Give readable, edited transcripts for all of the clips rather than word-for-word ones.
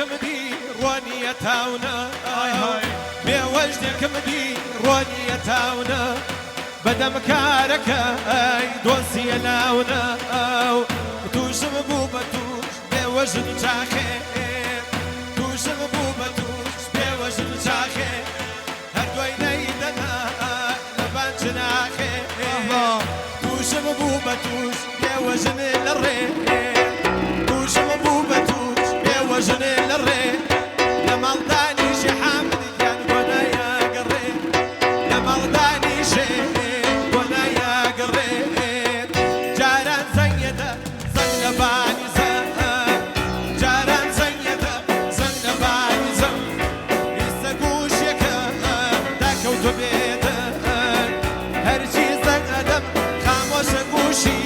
بێوەژنێکم دی ڕۆنیە تاونە. های های. بێوەژنێکم دی ڕۆنیە تاونە، بەدەم کارەکەی دۆزیە لاونە. تووشم بوو بە تووش بێوەژن چاخێ، تووشم بوو بە تووش بێوەژن چاخێ، هەر دوای نەیدەنا لەبان چناخێ. تووشم بوو بە تووش بێوەژن لە ڕێ، تووشم بوو بە تووش بێوەژن لە ڕێ، لە ماڵدانیشی حامد گیان گۆنایە گەڕێ، لە ماڵدانیشێ گۆنایە گەڕێ. جاران زەنگێتە زەنگ لە بانی زەنگ، جاران زەنگێتە زەنگ لە بانی زەنگ، ئیستا گوشێکە داکەوتوە بێتە، هەرچی زەنگ ئەدەم خامۆشە گوشی،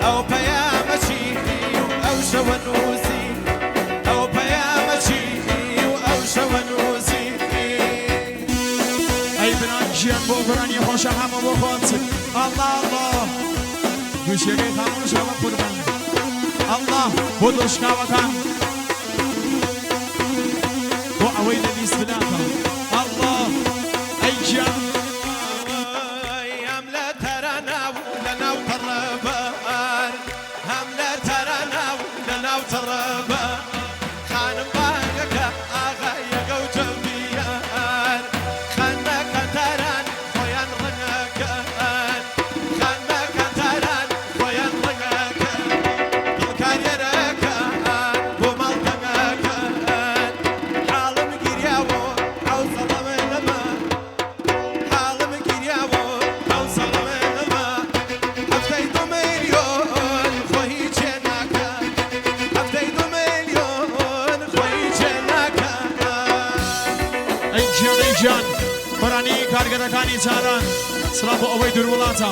ئەو پەیامە چی و ئەو شەوە نووسی، ئەو پەیامە چی و ئەو شەوە نووسی. ئەی برا گیان بۆ گۆرانی خۆشە هەموو بۆ خۆت. ئەڵڵا ئەڵڵا گوشیەکەی خامۆشە بە قوربان. ئەڵڵا بۆ دڵشکاوەکان، بۆ ئەوەی لە 20 بلاکە. ئەڵڵا ئەی گیان. هەم لە تەرانە و لە ناو تەڕەبار، هەم لە تەرانە و لە ناو تەڕەبە، خانم بانگەکە ئاغایەکە و جەودیار، خانمەکان تاران خۆیان ڕەنگەکەن، خانمەکان تاران خۆیان ڕەنگەکەن، دڵکاریەرەکان بۆ ماڵ تەنگەکەن، حاڵم گیریاوە حەوسەڵەم نەما، حاڵم گیریاوە حەوسەڵەم نەما، 72 ملیۆن خۆی چێ ناکە، 72 ملیۆن خۆی چێ ناکە. ئەی گیان ئەی گیان گۆرانی کارگەرەکانی تاران، سڵاو بۆ ئەوەی دوور وڵاتە.